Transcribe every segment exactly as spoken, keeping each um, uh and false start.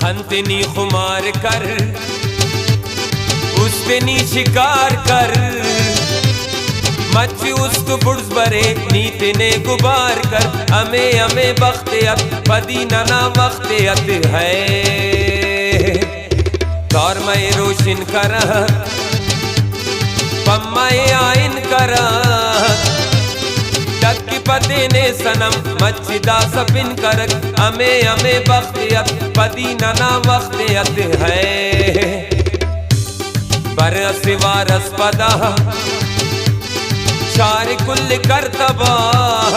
انت نی خمار کر، است نی شکار کر، مچ است بڑز برے نی تینے گبار کر۔ ہمے ہمے بخت ات پدی ننا وخت ات ہے، دور مئے روشن کرک، پمہ ءِ آئین کرک، ڈکی پتینے صنم مچ داسہ پن کرک۔ ہمے ہمے بخت ات پدی ننا وخت ات ہے۔ بر اسہ وار اس پدا شار کل کر تباہ،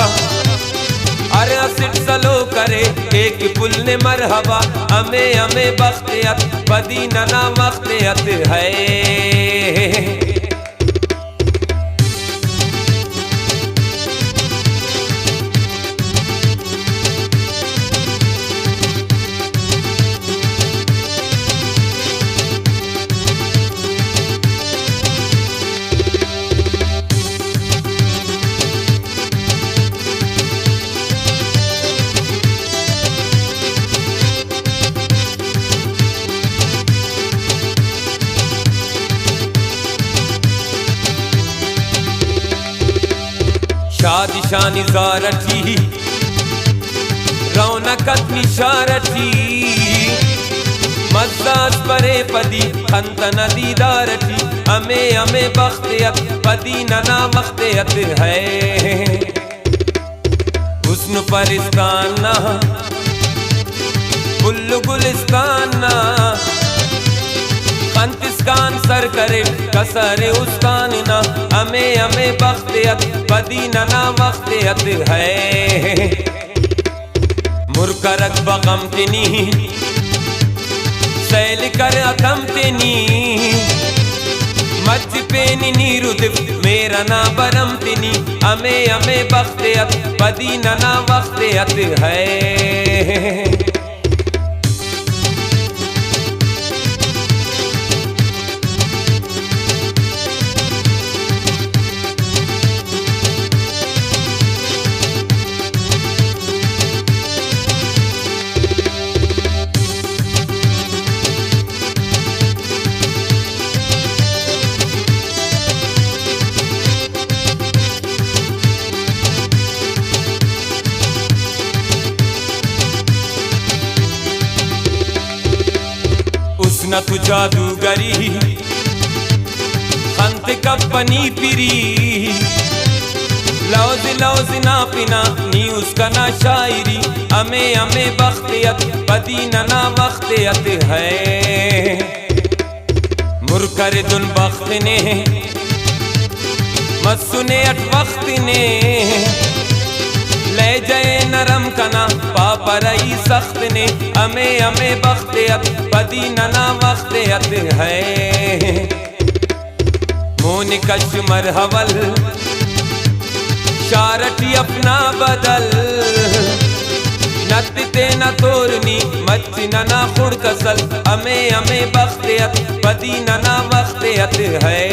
ہر اسٹ سلو کرے ایک پل نے مرحبا۔ ہمے ہمے بخت ات پدی ننا وخت ات ہے۔ شادشانی زار ٹی رونق ات نشار ٹی، مزہ اس برے پدی خن تنا دیدار ٹی۔ ہمے ہمے بخت ات پدی ننا وخت ات ہے۔ حسن پرستان نا پھل گلستان نا، خن تسکان سر کرے کسر استان نا۔ ہمے ہمے بخت ات پدی ننا وخت ات ہے۔ مر کرک بغم تنی سیل کر اتم تنی، مچ پین نی ردف مہر ئنا بھرم تنی۔ ہمے ہمے بخت ات پدی ننا وخت ات ہے۔ حسن تو جادوگری خن تے کپنی پری، لوز لوز نا پنا نی اس کنا شاعری۔ ہمے ہمے بخت ات پدی ننا وخت ات ہے۔ مر کرے دن بخت نے مسنے اٹ وخت نے، لہجہ نرم کنا پاپرئی سخت نے۔ ہمے ہمے بخت ات پدی ننا وخت ات ہے۔ مون کش مرحول شار ٹی اپنا بدل، نت تینا تورنی مچ ننا خڑک اصل۔ ہمے ہمے بخت ات پدی ننا وخت ات ہے۔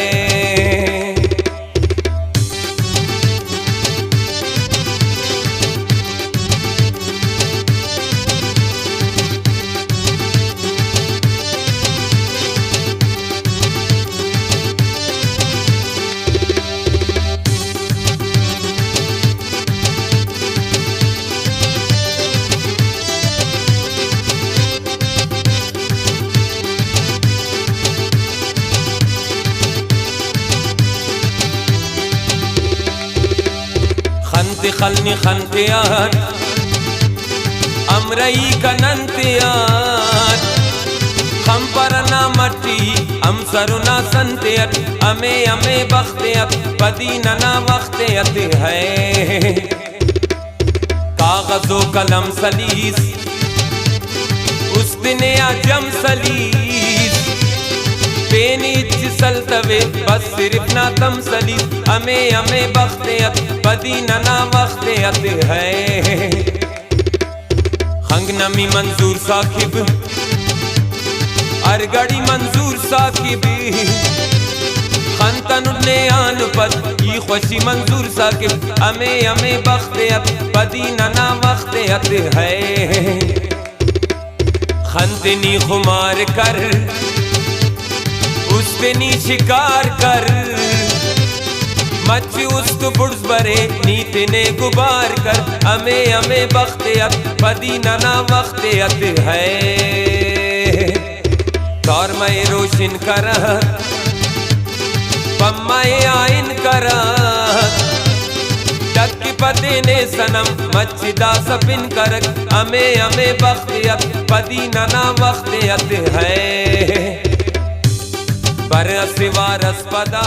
خن تے خل نی خن تیان، امرئی کنن تیان، خمپر نا مٹی ہم سر نا سن تیٹ۔ ہمے ہمے بخت ات پدی ننا وخت ات ہے۔ کاغذ و قلم سلیس، است نے آ جم سلیس، پین ہچ سلتوے بس صرف نا تم سلیس۔ ہمے ہمے بخت ات پدی ننا وخت ات ہے۔ خنگ نمی منظور ثاقب، ہر گھڑی منظور ثاقب، خن تنٹ نے آن پد ای خوشی منظور ثاقب۔ ہمے ہمے بخت ات پدی ننا وخت ات ہے۔ انت نی خمار کر، است نی شکار کر، مچ است بڑز برے، نی تینے گبار کر۔ ہمے ہمے بخت ات، پدی ننا وخت ات ہے۔ تار مئے روشن کرک، پمئے آئین کرک، ڈک پتینے صنم مچ داسہ پن کرک۔ ہمے ہمے بخت ات، پدی ننا وخت ات ہے۔ پر اسہ وار اس پدا